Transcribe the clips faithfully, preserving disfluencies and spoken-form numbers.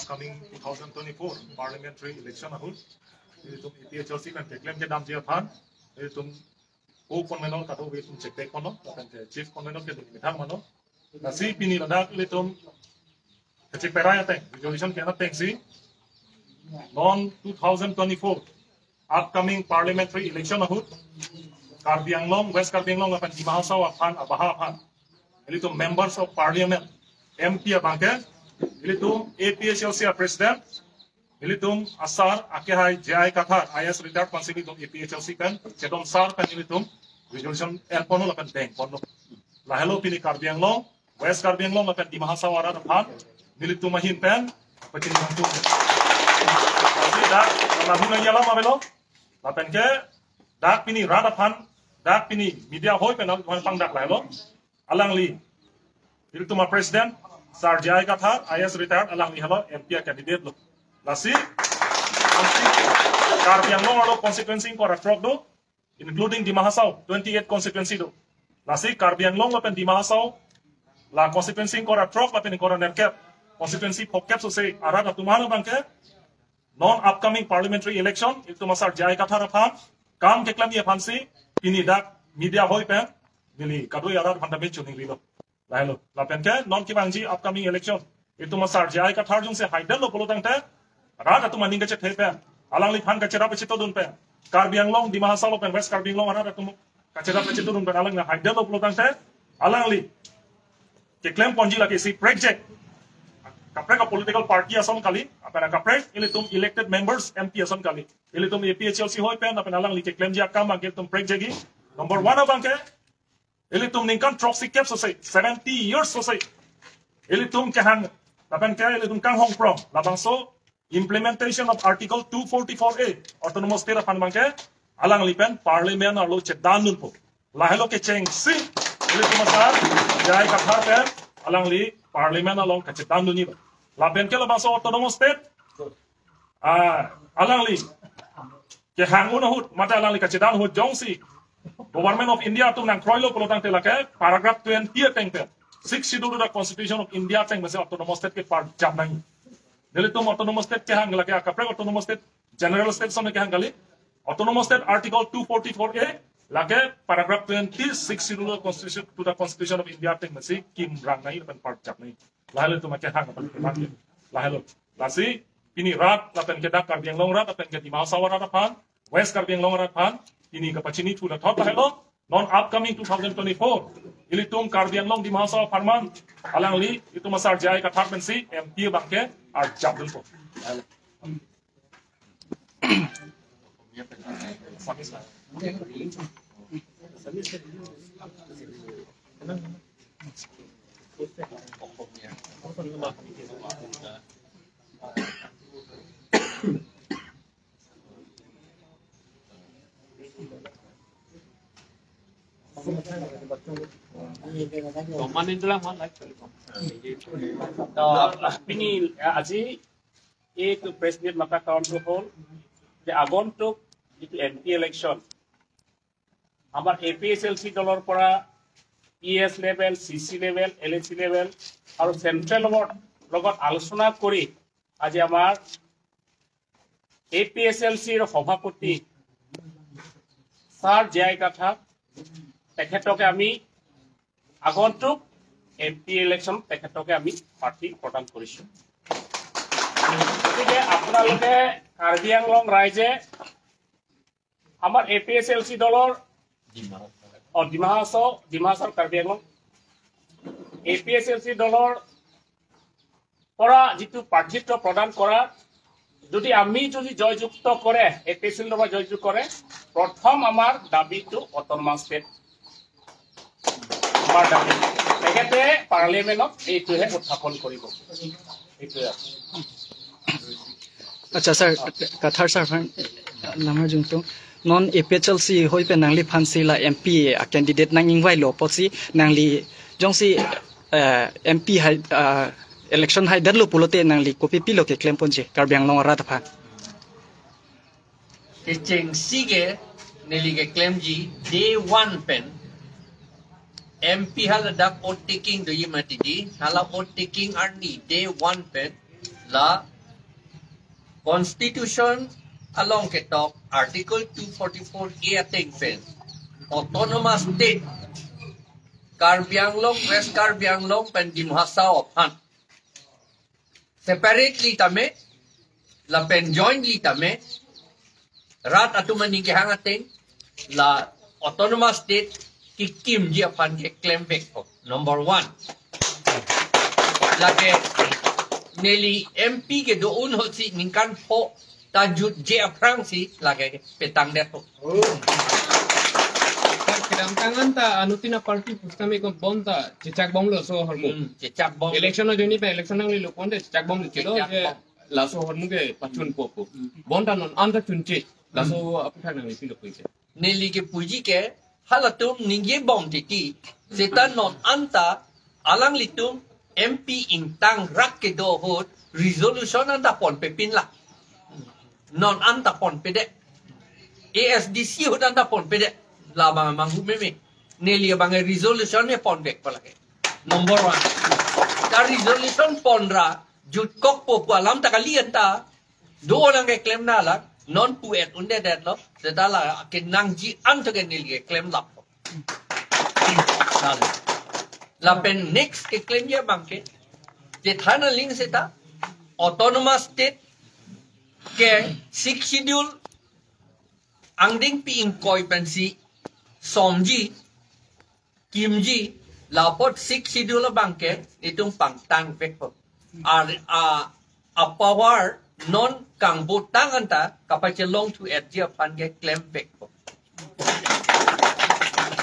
Coming two thousand twenty-four parliamentary election ahut, ilitum A P H L C pen keklem kedamji aphan, ilitum co-convenor kadokave ilitum chekpek ponlo, lapen ke chief convenor ke dun methang mano. Lasi pini ladak ilitum kacheprai ateng, resolution ke-en atengsi, non two thousand twenty-four upcoming parliamentary election ahut, Karbi Anglong, West Karbi Anglong lapen Dima Hasao aphan, abaha aphan, ilitum members of parliament, M P abangke, ilitum A P H L C a president, ilitum asar akehai J I Kathar, I A S retired pensi ilitum A P H L C pen, kedam sar pen ilitum resolution en ponlo lapen deng ponlo. Lahelo pini Karbi Anglong, West Karbi Anglong lapen Dima Hasao arat aphan, nelitum ahin pen, pachin bangtung. Lasi dak, lalu nang yalam avelo, lapen ke, dak pini rat aphan, dak pini media hoi pen, aphan pangdak lahelo, alangli, ilitum a president, Sar J I Kathar, I A S retired, alangli helo M P a candidate lo. Lasi, Karbi Anglong arlo constituency ingkoi ra throk do, including Dima Hasao, twenty-eight constituency do. Lasi Karbi Anglong lapen Dima Hasao, la constituency ingkoi ra throk lapen ingkoi ra nerkep, constituency phokep sose arat atum aphan abangke, non upcoming parliamentary election, ilitum asar J I Kathar aphan, kam keklemji aphansi, pini dak media hoi pen, neli kadokave arat aphan tame choningrilo. Lahelo, lapen ke, non kevangji upcoming election, ilitum asar J I Kathar jongsi haidetlo pulo tangte, rat atum aning kachethe pen, alangliphan kacherap kachetodun pen, Karbi Anglong, Dima Hasao lapen West Karbi Anglong arat atum kacherap kachetodun pen, alangli haidetlo pulo tangte, alangli keklem ponji lake isi prekjak. Kaprek a political party ason kali, lapen kaprek ilitum elected members M P ason kali. Ilitum A P H L C hoi pen, lapen alangli keklemji akam abangke ilitum prekjak ji. Number one abangke, ilitum ningkan throksi kep sose, seventy years sose, ilitum kehang, lapen ke ilitum kanghong prong, labangso implementation of Article two forty-four A, Autonomous State aphan abangke, alangli pen Parliament arlo chedan dunpo. Lahelo kechengsi, ilitum asar, J I Kathar pen, alangli Parliament along kachedan dunji ba. Lapen ke labangso Autonomous State, ah, alangli kehang un ahut, mate alangli kachedan ahut jongsi Government of India atum nangkroilo pulo tangte lake paragraph twenty ateng pen, Sixth Schedule to the Constitution of India ateng pensi Autonomous State ke parjap nangji. Nelitum Autonomous State kehang lake, kaprek Autonomous State, General State ason kehang kali. Autonomous State Article two forty-four A, lake paragraph twenty, Sixth Schedule to the Constitution, to the Constitution of India ateng pensi kimrang nangji lapen parjap nangji. Lahelo ilitum akehang lapen kehang. Lahelo. Lasi, pini rat, lapen ke dak Karbi Anglong rat, lapen ke Dima Hasao rat aphan, West Karbi Anglong rat aphan, pini kapachini thu lathot lahelo, non upcoming two thousand twenty-four, ilitum Karbi Anglong Dima Hasao apharman, alangli, ilitum asar J I Kathar pensi, M P abangke, arjap dunpo. Roman Indra, one like. To, pini, ya, আজি এইটো press meet মাতা কাৰণটো হ'ল যে আগন্তুক যিটো M P election, আমাৰ এ P H L C দলৰ পৰা পি এছ লেভেল, চি চি লেভেল, এল এ চি লেভেল আৰু চেণ্ট্ৰেলৰ লগত আলোচনা কৰি আজি আমাৰ এ পি এইচ এল চিৰ সভাপতি ছাৰ জে আই কাথাৰ, তেখেতকে আমি আগন্তুক এম পি ইলেকশ্যন তেখেতকে আমি প্ৰাৰ্থী প্ৰদান কৰিছো। গতিকে আপোনালোকে কাৰ্বি আংলং ৰাইজে আমাৰ এ পি এইচ এল চি দলৰ, অ, Dima Hasao, Dima Hasao Karbi Anglong, A P H L C দলৰ পৰা যিটো প্ৰাৰ্থীত্ব প্ৰদান কৰা, যদি আমি যদি জয়যুক্ত কৰে, এ পি এইচ এল চি দলৰ পৰা জয়যুক্ত কৰে, প্ৰথম আমাৰ দাবীটো অট'নমাছ ষ্টেট। আমাৰ দাবী। তেখেতে পাৰ্লিয়ামেণ্টত এইটোহে উত্থাপন কৰিব। এইটোৱে আছে। Acha sir, Kathar sir aphan, lamar jungtung. Non A P H L C hoi pen nangliphan si la M P a candidate nang-ingvailo apotsi nangli jongsi, eh, M P hai, ah, election haidetlo pulote nangli kopi pilo keklemponji Karbi Anglong arat aphan? Kechengsi ke neli keklemji day one pen M P hala dak oath taking doji mati di, hala oath taking arni day one pen la Constitution along ketok Article two forty-four A ateng pen Autonomous State Karbi Anglong, West Karbi Anglong pen Dima Hasao aphan separately tame lapen jointly tame rat atum aning kehang ateng la Autonomous State kekimji aphan keklem vekpo. Number one. Lake neli M P kedo-un ahutsi ningkan pho ta jutje aphrangsi lake petang detpo. Kedamtang an ta anuttin aparty pusitame ko bonta chechak bomlo laso ahormu. Hmm, chechak bom. Election ajoine pen election nanglelo ponte chechak bomlo chelo. Chechak je bom. Laso ahormu ke pachunpo pu. Bonta non anta chunche. Laso aputhak nangli pilo puche. Neli kepuji ke halatum ningje bom titi. Seta non anta alanglitum M P ingtangrak kedo ahut resolution anta ponpe pinlang. Non anta ponpe det. A S D C ahut anta ponpe det. Labang amanghu meme. Neli abang resolution ne pon vekpo lake. Number one. Ta resolution ponra jutkokpo pu alam ta kali anta. Do nangkeklem na la non pu-et un-edetlo. Seta la kenangji anto ke neli keklem lappo. Lapen next keklemji abang ke chethan aling seta Autonomous State ke Sixth Schedule angdengpi ingkoi pensi somji, kimji, la apot Sixth Schedule abang ke itum pangtang vekpo. Ar a a power non kangbotang anta kapachelongthu-etji aphan keklem vekpo.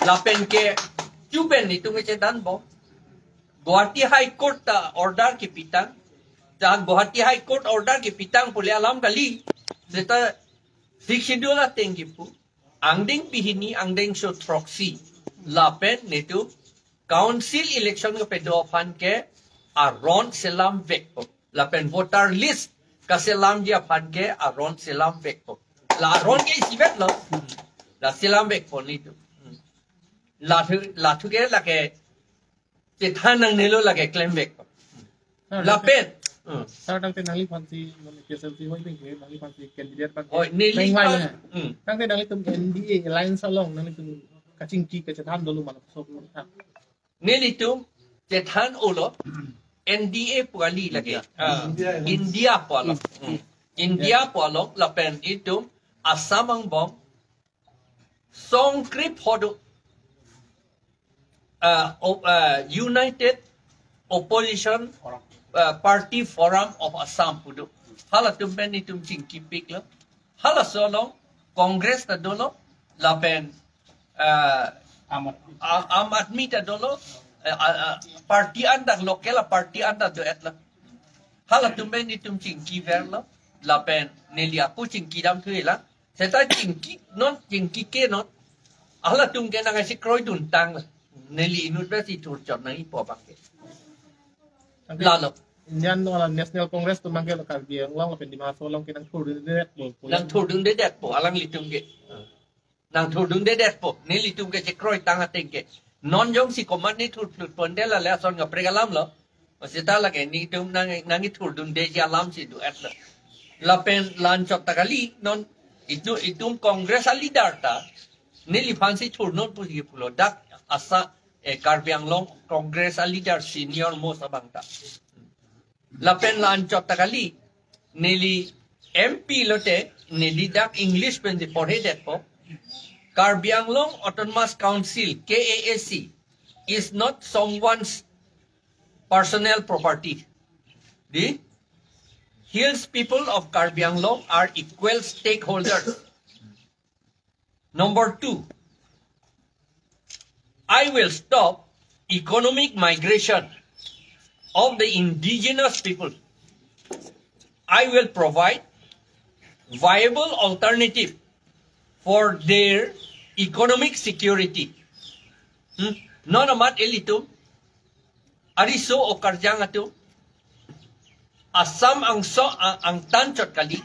Lapen ke chuben itum kechethanbom. Guwahati High Court ta order kepitang. Ta Guwahati High Court order kepitang pule alam kali. Seta Sixth Schedule ateng kipu. Angdengpi hini angdengso throksi. Lapen netum council election kepedo aphan ke aron selam vekpo. Lapen voter list kaselamji aphan ke aron selam vekpo. La aron ke isivetlo. La selam vekpo netum. Lathu, lathu ke lake chethan nangnelo lake klem vekpo. Lapen. Hmm. Sir, tangte nangliphansi, mane P S L C hoi pen ke, nangliphansi candidate pen ke. Oi, neli pengwai pan. Ya. Hmm. Tangte nanglitum N D A alliance along, nanglitum kachingki kachethan dolo mane sob tha. Nelitum chethan-olo N D A pu kali lake. India. Ah, India. India pu along. Hmm. India pu along lapen itum Assam angbong songkrip hodo. Uh, o- uh, United Opposition uh, Party Forum of Assam pudo. Halatum pen itum chingkipiklo. Halaso along Congress ta dolo lapen uh, Aam Aadmi ta dolo, uh, uh, uh, party anta, local party anta do-etlo. Halatum pen itum chingkiverlo lapen neli ako chingkidamthulang. Seta chingki non, chingki ke non. Halatum ke nangchekroi duntang. Neli inut besi thurchot nangjipo abang ke. Lalo. Indian wala National Congress atum abang ke lo Karbi Anglong lapen Dima Hasao along ke nangthurdundedetpo. Nangthurdundedetpo alanglitum ke. Nangthurdundedetpo. Nelitum kechekroitang ateng ke. Non jongsi komat ne thurphlut ponte la le ason kaprek alamlo. Seta lake netum nang nangthurdundeji alamsi do-etlo. Lapen la-anchot ta kali non itum, itum Congress aleader ta neliphansi thurnon pusi pulo dak asa eh, Karbi Anglong Congress aleader senior most abang ta. Lapen la-anchot ta kali neli M P lote neli dak English pensi porhedetpo. Karbi Anglong Autonomous Council, K A A C, is not someone's personal property. The hills people of Karbi Anglong are equal stakeholders. Number two, I will stop economic migration of the indigenous people. I will provide viable alternative for their economic security. Hmm? Non amat ilitum, ariso o karjang atum, Assam angso ang, angtan chot kali.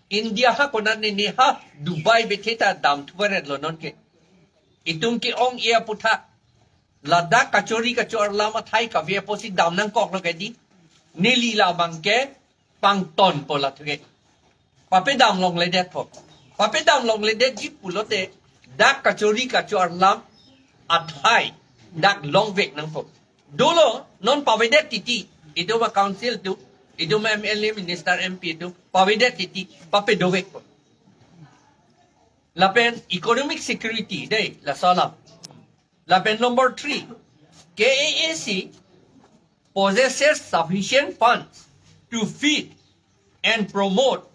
India ha konat ne ne ha Dubai bethe ta damthuvaretlo non ke. Itum ke-ong-e aputhak. Ladak kachori kachor lam athai kave apotsi dam nangkoklo ke di. Neli labang ke pangtonpo lathu ke. Papedam longledetpo. Papedam longledetji pulote dak kachori kachoarlam athai dak longvek nangpo. Dolo non pavedet titi. Itum a-council atum, itum M L A, minister, M P atum pavedet titi, papedovekpo. Lapen economic security dei, laso alam. Lapen number three, K A A C possesses sufficient funds to feed and promote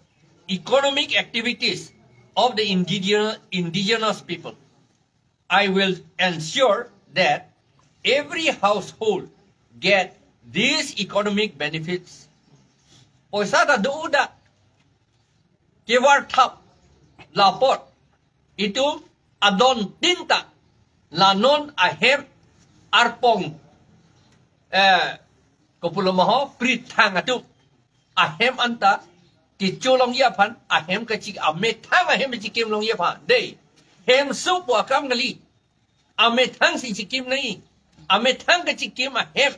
economic activities of the indigenous, indigenous people. I will ensure that every household get these economic benefits. Poisa ta do-o dak, kevar thap, lapot itum adontin ta la non ahem arpong, eh, kopulo ma ho, prithang atum ahem anta kecho longji aphan, ahem kachi, amethang ahem kachikim longji aphan dei. Hemso pu akam kali. Amethang si chikim nangji. Amethang kachikim ahem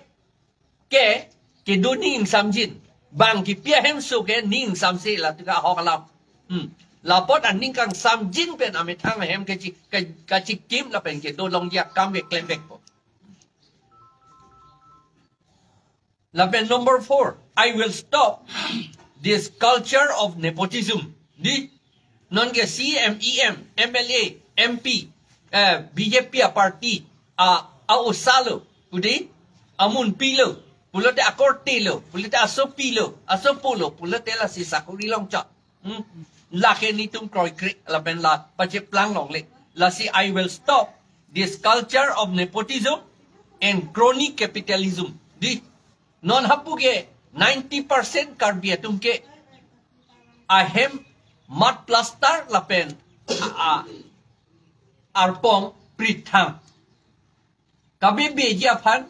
ke, kedo ning ingsamjin. Bang kipi ahemso ke ning ingsamse, latika ahok alam. Hmm. Lapot aning kangsamjin pen amethang ahem kachi, ka-, kachikim lapen kedo longji akam ke klembekpo. Lapen number four, I will stop this culture of nepotism. Dei, non ke C M, E M, M L A, M P, eh, B J P a-party, a, a-osa lo, pudi, amunpi lo, pulote akorte lo, pulote asopi lo, asopo lo, pulote lasi sakori longchot. Hmm. Lake netum kroikre, lapen la pacheplang longle. Lasi I will stop this culture of nepotism and crony capitalism. Dei, non hapu ke ninety percent Karbi atum ke ahem mud plaster lapen a, a, arpong prithang. Kabebeji aphan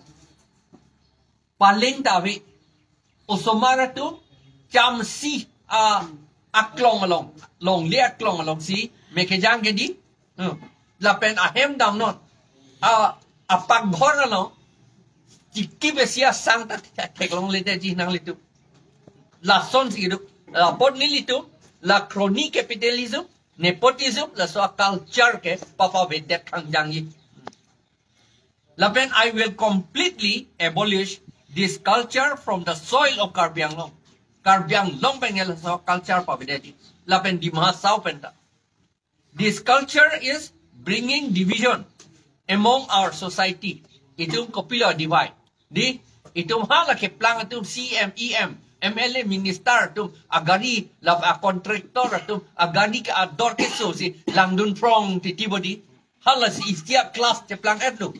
paling ta ave. Osomar atum chamsi a, aklong along, longle aklong alongsi me kejang ke dei. Hmm. Lapen ahem damnon a, apakghor along chiki besi asang ta thek, theklongledetji nanglitum. Lasonsi kedo. Lapot nelitum la crony capitalism, nepotism, laso a-culture ke papavedet kangjangji. Lapen I will completely abolish this culture from the soil of Karbi Anglong. Karbi Anglong pen ke laso culture pavedetji. Lapen Dima Hasao pen ta. This culture is bringing division among our society. Itum kopilo divide? Dei, itum hala keplang atum C M, E M, M L A, minister atum agari, la a-contractor atum agari ke ador keso si langdun phrong titi bo dei. Halasi isi a-class cheplang-etlo.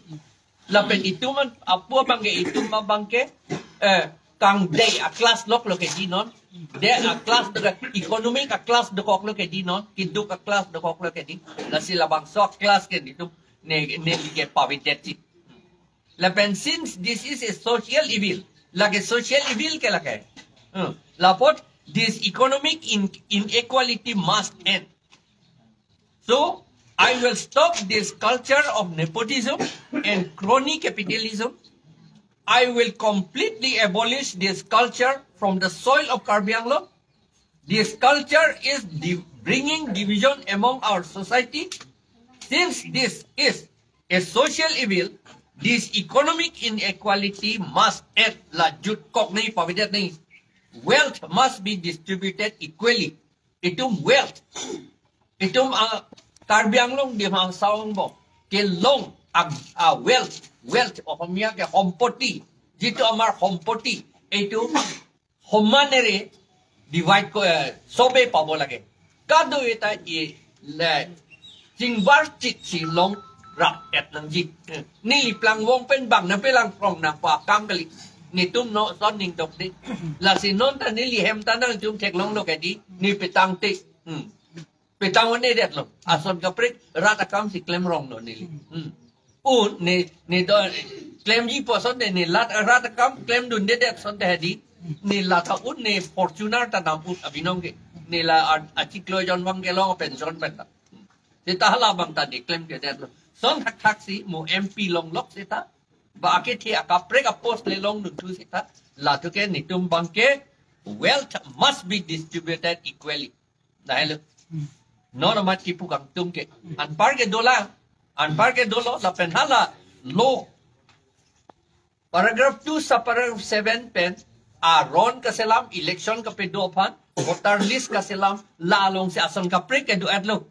Lapen itum an apu abang ke, itum abang ke, eh, kangdei a-class loklo ke dei non. Dei a-class dokok, economic a-class dokoklo ke dei non. Keduk a-class dokoklo ke dei. Lasi labangso a-class ke itum ne, ne kepavedetji. Lapen since this is a social evil, lake social evil ke lake. Hmm. Lapot this economic in, inequality must end. So, I will stop this culture of nepotism and crony capitalism. I will completely abolish this culture from the soil of Karbi Anglong. This culture is div-, bringing division among our society. Since this is a social evil, this economic inequality must end. La jutkok nangji, pavedet nangji. Wealth must be distributed equally. Itum wealth, itum, ah, Karbi Anglong, Dima Hasao angbong kelong a, a-wealth, wealth Ohomia ke সম্পত্তি, যিটো আমাৰ সম্পত্তি, এইটো সমানেৰে divide ক-, eh, সবে পাব লাগে। Kadokave ta i le chingvar chit si longrap-et nangji. Eh, neli plangvong pen bang nangpelang phrong nangpo akam kali. Netum non ason ning dokde. Lasi non ta neli hem ta nangtum theklonglo ke dei, ne petang te. Hmm. Petang un-edetlo. Ason kaprek rat akam si klem ronglo neli. Hmm. Un ne, ne do klemji pu ason de, ne lat, rat akam klemdundedet ason de dei. Ne lat ta un, ne Fortuner ta nam un abinong ke. Ne la a, achiklo jon vang kelong pension pen ta. Seta halabang ta ne klemkledetlo. Ason thakthak si mo M P longlok seta, ba akethe akaprek a-post le longdunthu seta, latum ke netum abang ke wealth must be distributed equally. Dahelo. Non amat kipu kangtung ke. Anpar ke dolang. Anpar ke dolo lapen hala law paragraph two subparagraph seven pen aron kaselam election kapedo aphan voter list kaselam la alongsi ason kaprek kedo-etlo.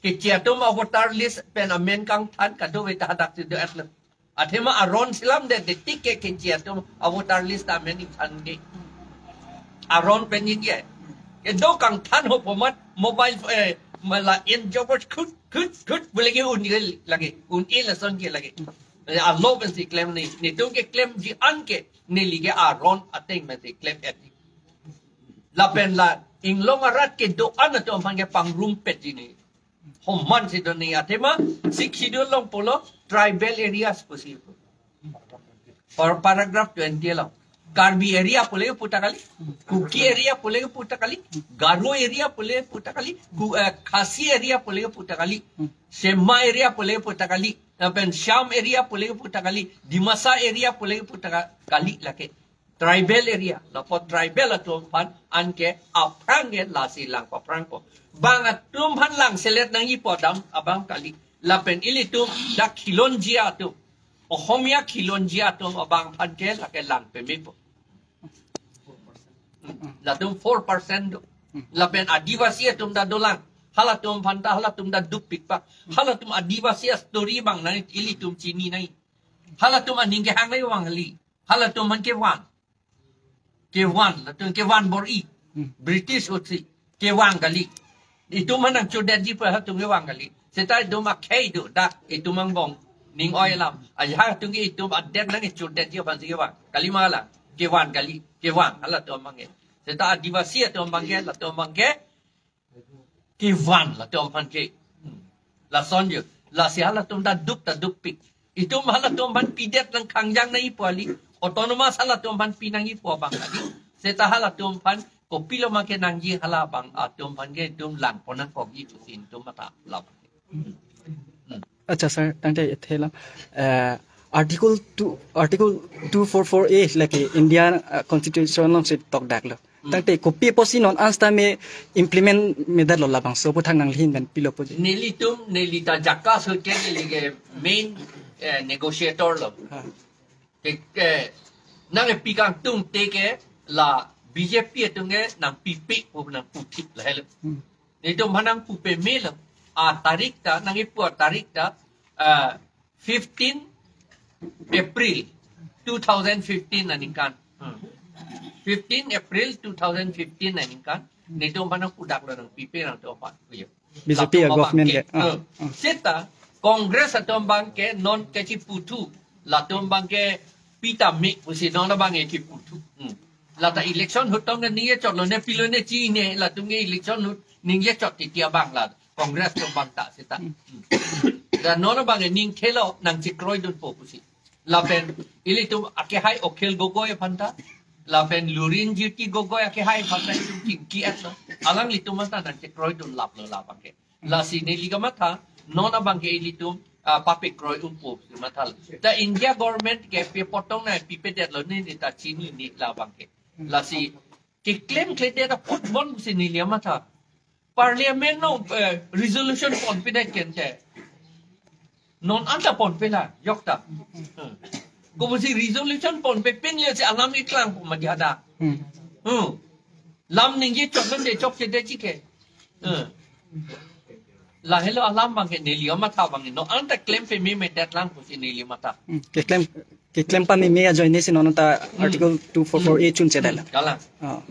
Kechi atum a voter list pen amen kangthan kadokave ta hadak si do-etlo. Athema aron selamde, de tik ke kechi atum a voter list amen ingthan ke. Aron pen ning ke. Kedo kangthan ho pomat mobile, eh, mala in jobot khut, khut, khut, boleh ke un-e lagi. Un-e lason ke lagi. Eh, alo pensi klem ni. Netum keklemji an ke. Neli ke aron ateng pensi klem-et. Lapen la inglong arat kedo-an atum aphan ke pangrumpetji ni. Homan si do ni athema, Sixth Schedule along pulo tribal areas pusi. Par-, paragraph twenty along. Karbi area pule puta kali, Kuki area pule puta kali, Garo area pule puta kali, Ku-, eh, Khasi area pule puta kali, Sema area pule puta kali, lapen Sham area pule puta kali, Dimasa area pule puta ka-, kali lake. Tribal area, lapu tribal atum aphan anke aphrang ke lasi lang paphrangpo. Bang atum aphan langselet nangjipo dam abang kali. Lapen ilitum dak khilonjia atum, Ohomia khilonjia atum abang aphan ke lake lang pemepo. Hmm, latum four percent do. Lapen Adivasi atum ta dolang. Halatum aphan ta halatum ta dukpik pa. Halatum Adivasi a-story bang nang ilitum chini nai. Halatum aning kehang nai vang kali. Halatum aphan kevan. Kevan, latum kevan bor-i. Hmm. British ahutsi. Kevang kali. Itum aphan nangchudetji pu halatum kevang kali. Seta itum akhei do dak itum angbong ning oi alam. Ajahak atum ke itum adet nangchudetji aphansi kevang. Kali ma hala. Kevan kali. Kevang halatum abang ke. Seta Adivasi atum abang ke, latum abang ke kevan latum aphan ke. Hmm. Lason jo. Lasi halatum ta duk ta dukpik. Itum halatum aphan pidet nangkhangjang nangjipo kali. Autonomous halatum aphan pi nangjipo abang kali. Seta halatum aphan kopilo ma kenangji hala abang atum aphan ke itum langpon nangkokji pusi itum matha lap. Hmm. Accha sir, tangte ithela, eh, Article two, Article two four four A lake India, eh, Constitution alongsi tokdaklo. Hmm. Tangte kopi apotsi non anstame implement medetlo labangso aputhak nangli ahin pen pilopo je. Nelitum, neli ta JACAS ahut ke neli ke main, eh, negotiator lo. Ha. Ke, ke, nangkepi kangtungte ke la B J P atum ke nangpipe pu nangputhip lahelo. Hmm. Nelitum aphan nangpupemelo. A tarik ta, nangkipu a tarik ta, ah, fifteen April two thousand fifteen aningkan. Hmm. Fifteen April two thousand fifteen aningkan. Nelitum aphan nangpudaklo nangpipe nangtum aphan. Iya. B J P latum a abang government ke. Ke. Ah, hmm. Ah. Seta Congress atum abang ke non kachiputhu. Latum abang ke pitame pusi non abang ke kiputhu. Hmm. Lata election ahut tong ningje chotlo ne pilo ne chine latum ke election ahut ningje chot titi abang la. Congress atum abang ta seta. Hmm. Hmm. Dan non abang ke ning thelo nangchekroidunpo pusi. Lapen ilitum akehai Akhil Gogoi aphan ta. Lapen Lurinjyoti Gogoi akehai aphan ta itum chingki-etlo. Alanglitum aphan ta nangchekroidun laplo labang ke. Lasi neli kamatha, non abang ke ilitum, ah, papekroi unpo si matha. Ta India government ke pe apot tong nangpipedetlo ne, ne ta chinine labang ke. Lasi keklemkledet apotbom si neli kamatha. Parliament along, eh, resolution ponpedet kente. Non anta ponpela, jokta. Hmm. Kopusi resolution ponpe pen le si alam iklangpo mati hadak. Hmm. Hmm. Lam ningje chok nande chokchedet chike. Hmm. Lahelo alam abang ke neli kamatha abang ke. Non anta klem pememe detlang pusi neli matha. Hmm. Keklem, keklem pameme ajoine si non anta, hmm, Article two four four A chunchedetlo. Kalang. Oh.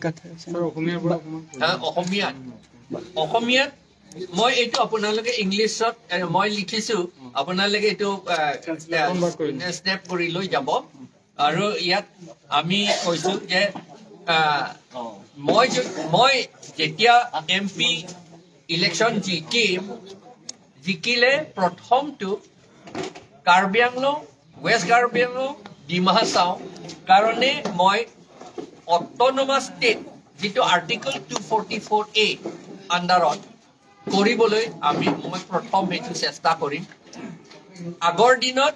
কথা আছে। স্যাৰ, অসমীয়াৰ পৰা অকণমান কৈ হা, দিয়ক। অসমীয়াত, অসমীয়াত মই এইটো আপোনালোকে ইংলিছত, এ, মই লিখিছো, আপোনালোকে এইটো, এ, ট্ৰেন্সলেট কনভাৰ্ট কৰি দিয়ক। স্নেপ কৰি লৈ যাব। আৰু ইয়াত আমি কৈছো যে, আ, মই যে, মই যেতিয়া এম পি ইলেকশ্যন জিকিম, জিকিলে প্ৰথমটো কাৰ্বি আংলং, ৱেষ্ট কাৰ্বি আংলং, ডিমা হাছাও কাৰণে মই অট'নমাছ ষ্টেট, যিটো আৰ্টিকল টু ফৰ্টি ফ'ৰ এ আণ্ডাৰত কৰিবলৈ আমি, মই প্ৰথম সেইটো চেষ্টা কৰিম। আগৰ দিনত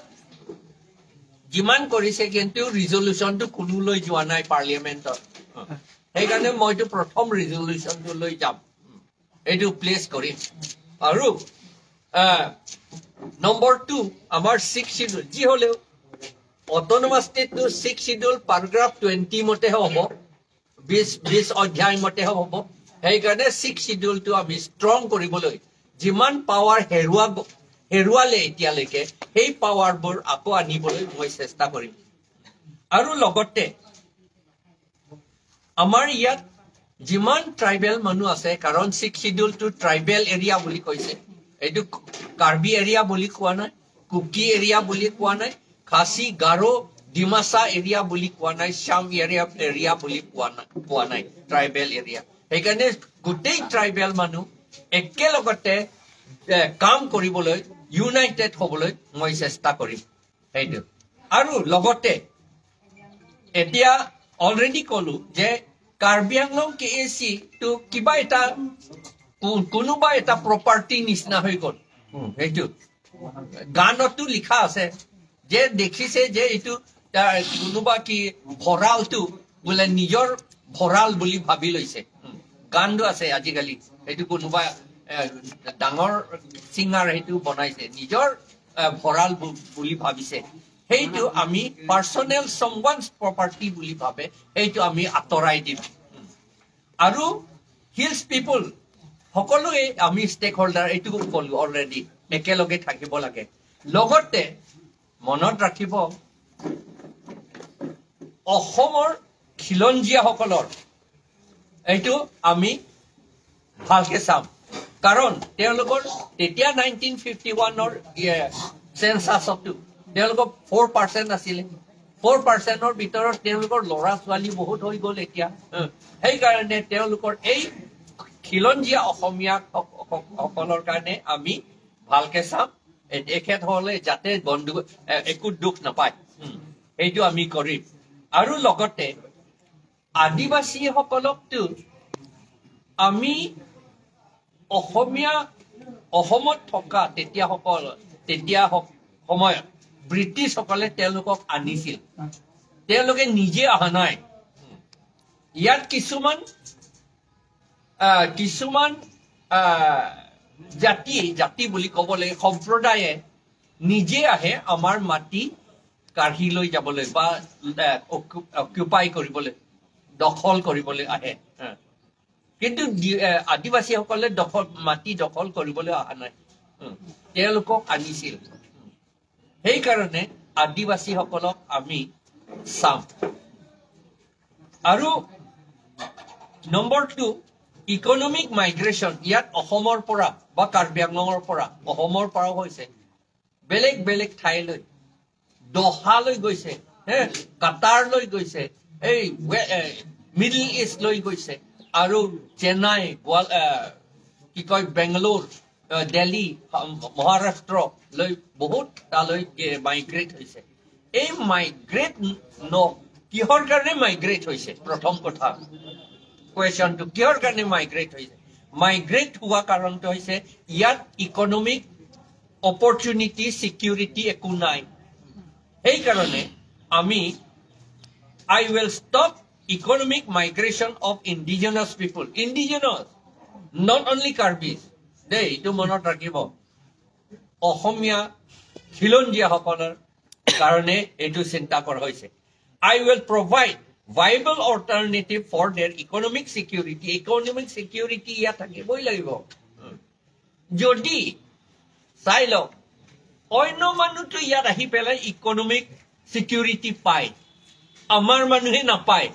যিমান কৰিছে, কিন্তু ৰিজলিউশ্যনটো কোনো লৈ যোৱা নাই পাৰ্লিয়ামেণ্টত। সেইকাৰণে মই এইটো প্ৰথম ৰিজলিউশ্যনটো লৈ যাম, এইটো প্লেচ কৰিম। আৰু নম্বৰ টু, আমাৰ ছিক্স শ্বিডিউল যি হ'লেও অট'নমাছ ষ্টেটটো ছিক্স শ্বিডিউল পেৰাগ্ৰাফ টুৱেণ্টি মতেহে হ'ব, বিশ বিশ অধ্যায় মতেহে হ'ব। সেইকাৰণে ছিক্স শ্বিডিউলটো আমি ষ্ট্ৰং কৰিবলৈ যিমান পাৱাৰ হেৰুৱা হেৰুৱালে এতিয়ালৈকে, সেই পাৱাৰবোৰ আকৌ আনিবলৈ মই চেষ্টা কৰিম। আৰু লগতে আমাৰ ইয়াত যিমান ট্ৰাইবেল মানুহ আছে, কাৰণ ছিক্স শ্বিডিউলটো ট্ৰাইবেল এৰিয়া বুলি কৈছে, এইটো কাৰ্বি এৰিয়া বুলি কোৱা নাই, কুকি এৰিয়া বুলি কোৱা নাই, খাচী, গাৰো, ডিমাচা এৰিয়া বুলি কোৱা নাই, চাম এৰিয়া এৰিয়া বুলি কোৱা নাই, কোৱা নাই, ট্ৰাইবেল এৰিয়া। সেইকাৰণে গোটেই ট্ৰাইবেল মানুহ একেলগতে এ, কাম কৰিবলৈ, ইউনাইটেড হ'বলৈ মই চেষ্টা কৰিম, সেইটো। আৰু লগতে এতিয়া অলৰেডি ক'লো যে কাৰ্বি আংলং কে এ চি টো কিবা এটা কো- কোনোবা এটা প্ৰপাৰ্টি নিচিনা হৈ গ'ল। উম, সেইটো গানতো লিখা আছে যে দেখিছে যে এইটো তাৰ কোনোবা কি ভঁৰালটো বোলে নিজৰ ভঁৰাল বুলি ভাবি লৈছে। উম, গানটো আছে আজিকালি, সেইটো কোনোবা এ, ডাঙৰ ছিংগাৰ সেইটো বনাইছে, নিজৰ এ, ভঁৰাল বু- বুলি ভাবিছে। সেইটো আমি পাৰ্চনেল চামৱানছ প্ৰপাৰ্টি বুলি ভাবে, সেইটো আমি আঁতৰাই দিম। আৰু হিলছ পিপল সকলোৱে আমি ষ্টেক হোল্ডাৰ, এইটো ক'লো অলৰেডি, একেলগে থাকিব লাগে। লগতে মনত ৰাখিব, অসমৰ খিলঞ্জীয়াসকলৰ এইটো আমি ভালকে চাম, কাৰণ তেওঁলোকৰ তেতিয়া নাইনটিন ফিফটি ওৱানৰ চেনচাছতো তেওঁলোকৰ ফ'ৰ পাৰ্চেণ্ট আছিলে। ফ'ৰ পাৰ্চেণ্টৰ ভিতৰত তেওঁলোকৰ ল'ৰা ছোৱালী বহুত হৈ গ'ল এতিয়া। হ, সেইকাৰণে তেওঁলোকৰ এই খিলঞ্জীয়া অসমীয়া সক- সক- সকলৰ কাৰণে আমি ভালকে চাম। এ- এখেতসকলে যাতে গণ্ডগোল এ- একো দুখ নাপায়, উম, সেইটো আমি কৰিম। আৰু লগতে আদিবাসীসকলকতো আমি অসমীয়া, অসমত থকা তেতিয়া সকল তেতিয়া সক- সময়ত ব্ৰিটিছসকলে তেওঁলোকক আনিছিল, তেওঁলোকে নিজে অহা নাই। ইয়াত কিছুমান আহ, কিছুমান আহ, জাতি জাতি বুলি ক'ব লাগে, সম্প্ৰদায়ে নিজে আহে আমাৰ মাটি কাঢ়ি লৈ যাবলৈ বা আহ, অকু- অকুপাই কৰিবলৈ, দখল কৰিবলৈ আহে। হা। কিন্তু দি- আহ, আদিবাসীসকলে দখল মাটি দখল কৰিবলৈ অহা নাই। উম, তেওঁলোকক আনিছিল। সেইকাৰণে আদিবাসীসকলক আমি চাম। আৰু নম্বৰ টু, ইকনমিক মাইগ্ৰেশ্যন। ইয়াত অসমৰ পৰা বা কাৰ্বি আংলঙৰ পৰা, অসমৰ পৰাও হৈছে, বেলেগ বেলেগ ঠাইলৈ, দোহালৈ গৈছে, হে, কাটাৰলৈ গৈছে, এই ৱে- এ, মিডল ইষ্ট লৈ গৈছে, আৰু চেন্নাই, গোৱাল- এ, কি কয়, বেংগলোৰ, এ, দিল্লী, হ- মহাৰাষ্ট্ৰলৈ বহুত তালৈ মাইগ্ৰেট হৈছে। এই মাইগ্ৰেট ন কিহৰ কাৰণে মাইগ্ৰেট হৈছে? প্ৰথম কথা, কুৱেশ্যনটো কিহৰ কাৰণে মাইগ্ৰেট হৈছে? মাইগ্ৰেট হোৱা কাৰণটো হৈছে ইয়াত ইকনমিক অপৰচুনিটি, ছিকিউৰিটি একো নাই। সেইকাৰণে আমি, I will stop economic migration of indigenous people, indigenous, not only Karbis, দেই, এইটো মনত ৰাখিব। অসমীয়া খিলঞ্জীয়াসকলৰ কাৰণে এইটো চিন্তা কৰা হৈছে। I will provide viable alternative for their economic security, economic security ইয়াত থাকিবই লাগিব। যদি চাই লওক, অন্য মানুহটো ইয়াত আহি পেলাই ইকনমিক ছিকিউৰিটি পায়, আমাৰ মানুহে নাপায়,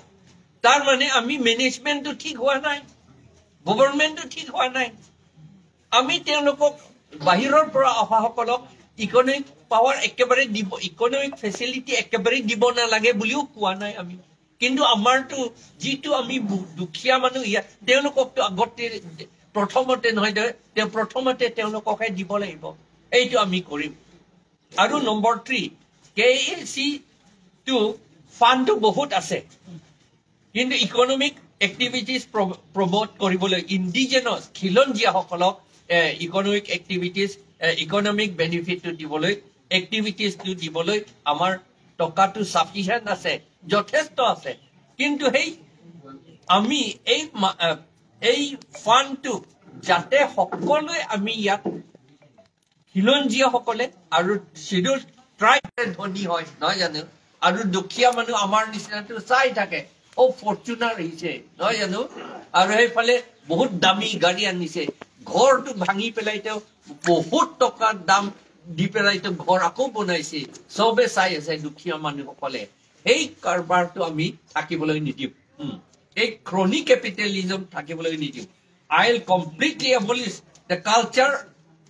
তাৰ মানে আমি মেনেজমেণ্টটো ঠিক হোৱা নাই, গভৰ্ণমেণ্টটো ঠিক হোৱা নাই। আমি তেওঁলোকক, বাহিৰৰ পৰা অহাসকলক ইকনমিক পাৱাৰ একেবাৰে দিব, ইকনমিক ফেচিলিটি একেবাৰে দিব নালাগে বুলিও কোৱা নাই আমি। কিন্তু আমাৰতো যিটো আমি বু- দুখীয়া মানুহ ইয়াত, তেওঁলোককতো আগতে প্ৰথমতে নহয় দে, তেওঁ প্ৰথমতে তেওঁলোককহে দিব লাগিব। এইটো আমি কৰিম। আৰু নম্বৰ থ্ৰী, কে এ চি টো ফাণ্ডটো বহুত আছে, কিন্তু ইকনমিক এক্টিভিটিজ প্ৰমোট কৰিবলৈ, ইণ্ডিজিনাছ খিলঞ্জীয়াসকলক ইকনমিক এক্টিভিটিজ, ইকনমিক বেনিফিটটো দিবলৈ, এক্টিভিটিজটো দিবলৈ আমাৰ টকাটো ছাফিচিয়েণ্ট আছে, যথেষ্ট আছে। কিন্তু সেই আমি এই মা- আহ, এই ফাণ্ডটো যাতে সকলোৱে আমি ইয়াত খিলঞ্জীয়াসকলে আৰু শ্বিডিউল ট্ৰাইব ধনী হয়, নহয় জানো? আৰু দুখীয়া মানুহ আমাৰ নিচিনাটো চাই থাকে, অ, ফৰ্চুনাৰ আহিছে, নহয় জানো? আৰু সেইফালে বহুত দামী গাড়ী আনিছে, ঘৰটো ভাঙি পেলাই তেওঁ বহুত টকা দাম দি পেলাই তেওঁ ঘৰ আকৌ বনাইছে। চবে চাই আছে দুখীয়া মানুহসকলে। সেই কাৰবাৰটো আমি থাকিবলৈ নিদিওঁ। উম। এই ক্ৰনি কেপিটেলিজম থাকিবলৈ নিদিওঁ। I will completely abolish the culture,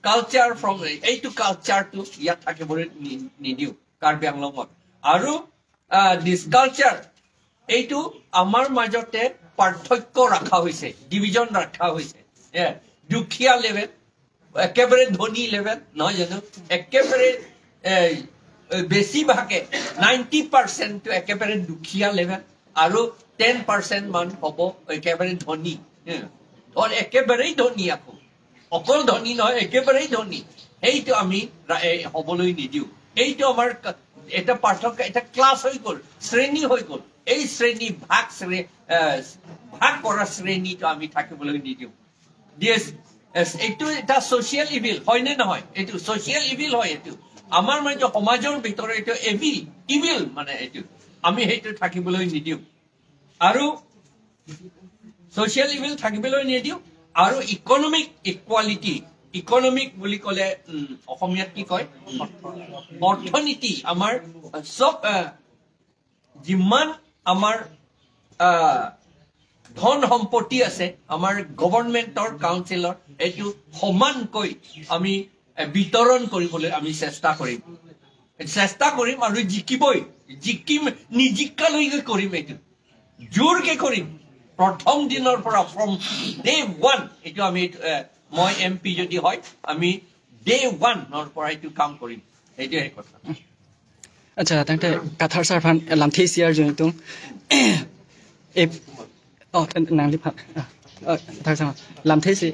culture from, এইটো কালচাৰটো ইয়াত থাকিবলৈ নি- নিদিওঁ কাৰ্বি আংলঙত। আৰু দিছ কালচাৰ, এইটো আমাৰ মাজতে পাৰ্থক্য ৰখা হৈছে, ডিভিজন ৰখা হৈছে। এ, দুখীয়া লেভেল, একেবাৰে ধনী লেভেল, নহয় জানো? একেবাৰে এ, এ, বেছিভাগে নাইণ্টি পাৰ্চেণ্টটো একেবাৰে দুখীয়া লেভেল আৰু টেন পাৰ্চেণ্ট মান হ'ব একেবাৰে ধনী। এ, ধন একেবাৰেই ধনী, আকৌ অকল ধনী নহয়, একেবাৰেই ধনী। সেইটো আমি ৰা- এ, হ'বলৈ নিদিওঁ। এইটো আমাৰ ক- এটা পাৰ্থক্য, এটা ক্লাছ হৈ গ'ল, শ্ৰেণী হৈ গ'ল। এই শ্ৰেণী ভাগ শ্ৰে- এ, ভাগ কৰা শ্ৰেণীটো আমি থাকিবলৈ নিদিওঁ। Yes, yes, এইটো এটা ছ'চিয়েল ইভিল, হয়নে নহয়? এইটো ছ'চিয়েল ইভিল হয়। এইটো আমাৰ মানে সমাজৰ ভিতৰত এইটো এভিল, ইভিল মানে এইটো। আমি সেইটো থাকিবলৈ নিদিওঁ। আৰু ছ'চিয়েল ইভিল থাকিবলৈ নিদিওঁ। আৰু ইকনমিক ইকুৱালিটি, ইকনমিক বুলি ক'লে, উম, অসমীয়াত কি কয়? অৰ্থনীতি। আমাৰ চব, আহ, যিমান আমাৰ, আহ, ধন সম্পত্তি আছে, আমাৰ গভৰ্ণমেণ্টৰ, কাউন্সিলৰ, এইটো সমানকৈ আমি, এ, বিতৰণ কৰিবলৈ আমি চেষ্টা কৰিম। চেষ্টা কৰিম আৰু জিকিবই। জিকিম, নিজিকালৈকে কৰিম এইটো। জোৰকে কৰিম। প্ৰথম দিনৰ পৰা, from day one, এইটো আমি, এ, মই এম পি যদি হয়, আমি ডে ওৱানৰ পৰা এইটো কাম কৰিম। এইটোৱে কথা। Acha, tangte Kathar sir aphan lamthe isi arju ingtung. E, oh, nangli aphan. Ah, ah, Kathar sir, lamthe isi.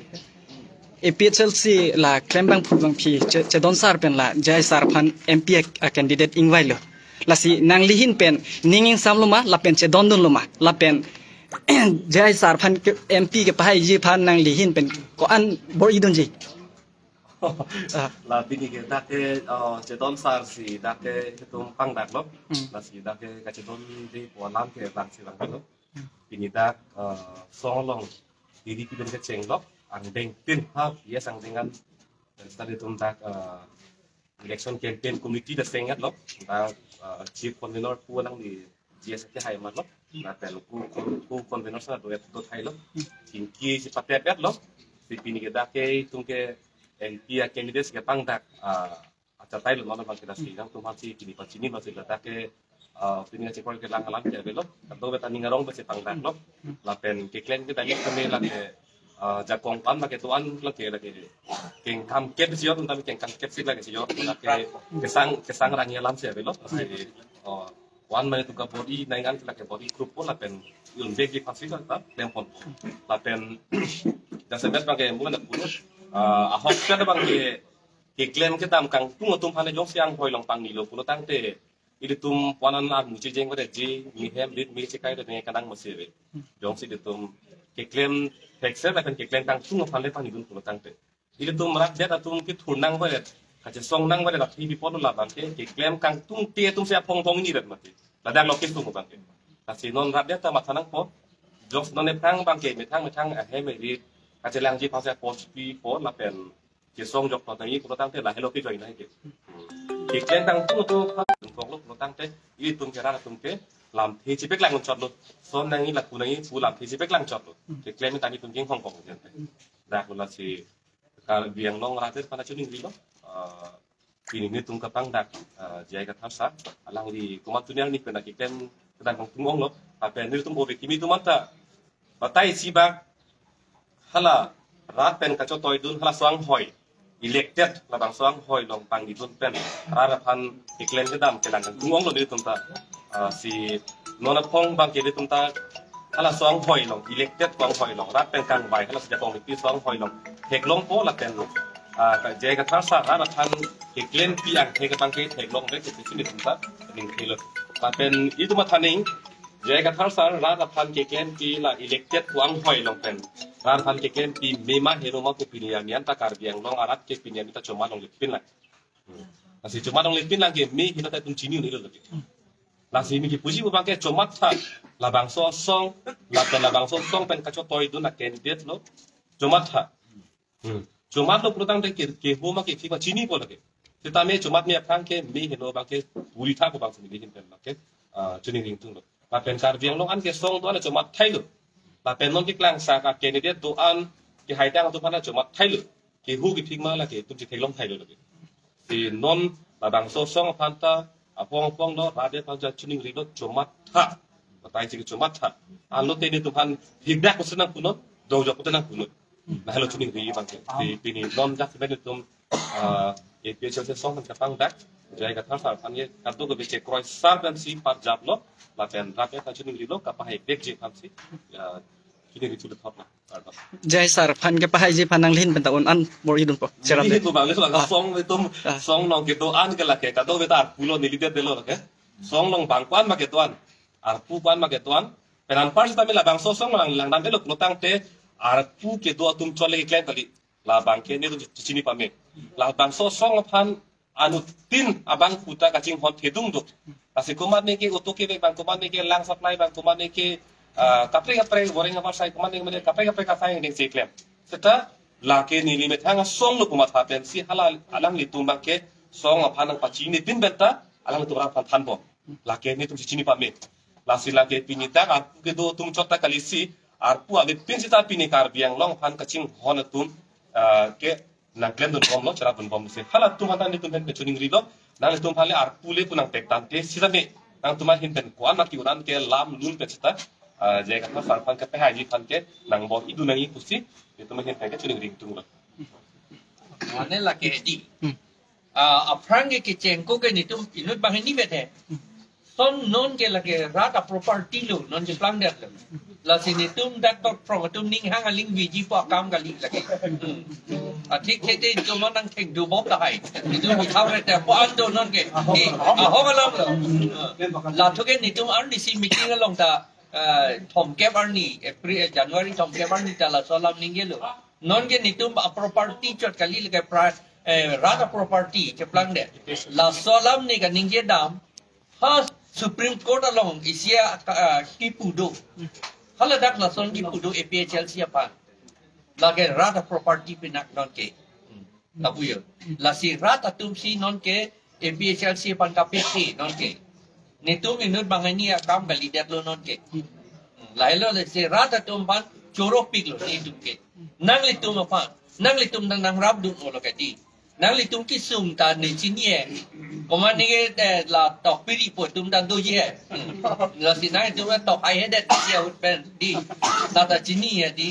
A P H L C la klembangphu bangphi, Che- Chedon sir pen la J I sir aphan M P a, a candidate ingvailo. Lasi nangli ahin pen ning ingsamlo ma, lapen chedondunlo ma, lapen J I sir aphan ke- M P kepahaiji aphan nangli ahin pen ko-an bor-idunji? Ah. La pini ke dak ke, uh, Chedon sir si dak ke itum pangdaklo. Hmm. Lasi dak ke kachedonde pu alam ke bang si bang lo. Hmm. Pini dak, uh, song along diri pidun kechenglo. Angdeng tin ha, yes, angdeng an. Dan study itum dak, uh, election campaign committee dak seng-etlo. Dak, uh, chief convener pu alangli G S ke hai matlo. Lapen ko, ko, ko convener sa do et do thailo. Pinki si patet-etlo. Si pini ke dak ke itum ke M P a candidates ke pangdak, ah, acha tailo, non abang ke dak si nangtum aphan si pini pachini lo si dak ke, ah, pini kachekor kelang alam ke avelo. Kadokave ta ning arong besi pangdaklo. Lapen keklem kedam kami lake, ah, jakong pan lake tuan lake lake kengkam kep si yo, tentang kengkam kep si lake si yo. Lake kesang, kesang rangi alam si avelo. Lasi, oh, one minute ka body nang an lake body group po lapen un bag di pasi ka ta klem pon. Lapen jasemet bang ke mungkin ada putus, ah, ahok ka bang ke keklem kedam kangtung atum aphan jongsi anghoi along pangnilo pulo tangte ilitum puanan armu chejeng pada ji mihem rit mi chekai de ne kanang masi ave. Jongsi ilitum keklem thekser lapen keklem kangtung aphan le pangnidun pulo tangte ilitum rat det atum kethur nangvaret, kachesong nangvaret athi bipon labang ke, keklem kangtungte atum si aphong phong ni rat mati. Ladak lo kisung bang ke. Lasi non rat det ta matha nangpo. Jok non ephang bang ke, methang methang ahem eri, kachelangji aphan si apos pi po lapen kesong jok to tangi pulo tangte lahelo ke join nai ke. Keklem kangtung atum aphan kok lo pulo tangte, ilitum ke rat atum ke lamthe chepeklang chotlo. Son nangji laku nangji pu lamthe chepeklang chotlo. Keklem tami tum king hong kong jente. Dak lo si Karbi Anglong rat aphan achuning rilo. Ah, pini nelitum kapangdak, ah, J I Kathar sir, alangli komat tunyang ni pena keklem kedam kangtung onglo, lapen nelitum ove kimi atum anta batai si bak hala rat pen kachotoidun hala so anghoi, elected labangso anghoi along pangnidun pen rat aphan keklem kedam kelang kangtung onglo nelitum ta. Ah, si non aphong bang ke nelitum ta hala so anghoi along, elected anghoi along, rat pen kangvai hala si jakong ipi so anghoi along theklongpo lapen, ah, ka J I Kathar sir rat aphan keklempi angthek abang ke theklongvek ke si nelitum ta ning thelo. Lapen itum athaning J I Kathar sir, rat aphan keklempi la elected pu anghoi along pen rat aphan keklempi mema heno ma pu pini arni anta Karbi Anglong arat ke pini arni ta chomat longle pinlang. Hmm. Lasi chomat longle pinlang ke me heno ta itum chini un-elo lagi. Lasi me kipuji pu abang ke chomat tha, labangso asong, lapen labangso asong pen kachotoi dun a-candidate lo, chomat tha. Hmm. Chomat lo pulotangte ke, kehoma kephik ma chinipo lake. Seta me chomat me aphrang ke me heno abang ke puri tha pu abang si neli ahin pen abang ke, ah, choningri ingtunglo. Lapen Karbi Anglong an ke asong do-an chomat thailo. Lapen non keklangsak a-candidate do-an kehaidang atum aphan chomat thailo. Keho kephik ma lake itum chetheklong thailo lake. Si non labangso asong aphan ta apong apong lo, rat aphan ta choningrilo, chomat tha. Batai si chomat tha. Anlote netum aphan hikdak pusi nangpunon, dongjok pusi nangpunon. Lahelo choningri abang ke. Si pini non dak semen itum, ah, A P H L C asong aphan kapangdak, J I Kathar sir aphan ke kadokave chekroi sar pen si parjaplo, lapen rat aphan choningrilo, kapahai vekji aphan si, ah, choningri thule thotlo. J I sir aphan kepahaiji aphan nangli ahin pen ta un-an bor-idunpo. Cherap de. Neli ahin pu abang, neli pu abang, ah, asong itum, ah, asong along kedo-an ke lake, kadokave ta arpu lo, neli det detlo lake. Asong along bang ko-an ma kedo-an, arpu ko-an ma kedo-an. Pen anpar seta me labangso asong along langdam-etlo pulotangte arpu kedo atum chot le keklem kali. Labang ke netum chini pame. Labangso asong aphan anuttin abang puta kachinghon thedung do. Lasi komatne ke auto kevek abang, komatne ke lang supply abang, komatne ke, ah, kaprek kaprek boreng abar sai, komatne ke kaprek kaprek asai ning si klem. Seta lake neli methang asong lo pu matha pen si hala alanglitum abang ke asong aphan nangpachini pin pen ta alanglitum aphan thanbom. Lake netum si chini pame. Lasi lake pini dak arpu kedo atum chot ta kali si arpu avepin seta pini Karbi Anglong aphan kachinghon atum, ah, ke nangklemdunbomlo, cherapdunbom si. Halatum aphan ta netum pen choningrilo, nanglitum aphan le arpu le pu nangpek tangte sitame nangtum ahin pen ko-an ma ki-un-an ke lam lun pen seta, ah, J I Kathar sir aphan kepahaiji aphan ke nangbor-idun nangji pusi netum ahin pen ke choningri ingtunglo. Mane lake di. Hmm. Ah, aphrang ke kechengko ke netum inut banghini vet he. Lason non ke lake rat a-property lo, non cheplangdetlo. Lasi netum dak tok phrong atum ninghang aling viji pu akam kali lake. Hmm. Athik khete netum nangthekdunbom tahai. Netum uthau rete pu an do non ke. Ke, ahok alam lo. Hmm. Lathu ke netum arnisi meeting along ta, ah, thomkep arni, April, eh, January thomkep arni ta laso alam ningjelo. Non ke netum a-property chot kali lake pra-, eh, rat a-property cheplangdet. Laso alam ne kaningje dam, ha Supreme Court along isi a, ah, kipu do. Haladak lason kipu do A P H L C aphan. Lake rat a-property pinak non ke. Hmm. Lapu jo. Lasi rat atum si non ke A P H L C aphan kapisi non ke. Netum inut banghini akam kalidetlo non ke. Hmm, lahelo lasi rat atum aphan choropiklo netum ke. Nanglitum aphan, nanglitum nang nangrapdun-olo ke di. Nanglitum kesung ta ne chini he. Komatne ke, eh, la tokpiri pu atum ta doji he. Hmm. Lasi nanglitum ta tokhai hedet si ahut pen di. Ta ta chini he di.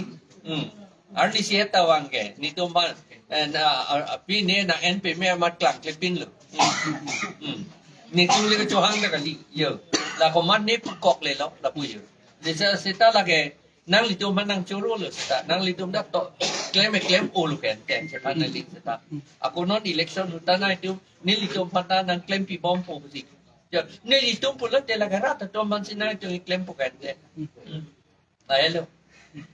Hmm. Arnisi heta vang ke, netum aphan, eh, na, ah, ah, pine nang-en peme amat klangklepinlo. Hmm. Hmm. Netum le kechohang ta kali, jo. La komatne pukok lelo, lapu jo. Jesa seta lake, nanglitum aphan nangchorolo seta, nanglitum dak to, klem klem-olo ke, ke, seta nangli seta. Ako non election ahut ta nangtum, nelitum aphan ta nangklempibompo pusi. Jo, nelitum pulote lake rat atum aphan si nangtum klempo ke. Hmm. Lahelo.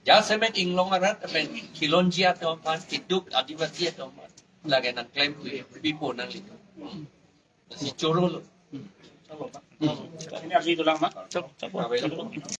Jasemet inglong arat, amen khilonji atum aphan, keduk Adivasi atum aphan. Lake nangklempi, pipo nanglitum. Si chorolo. Ini arjuji dolang ma? Chok, chok, chok.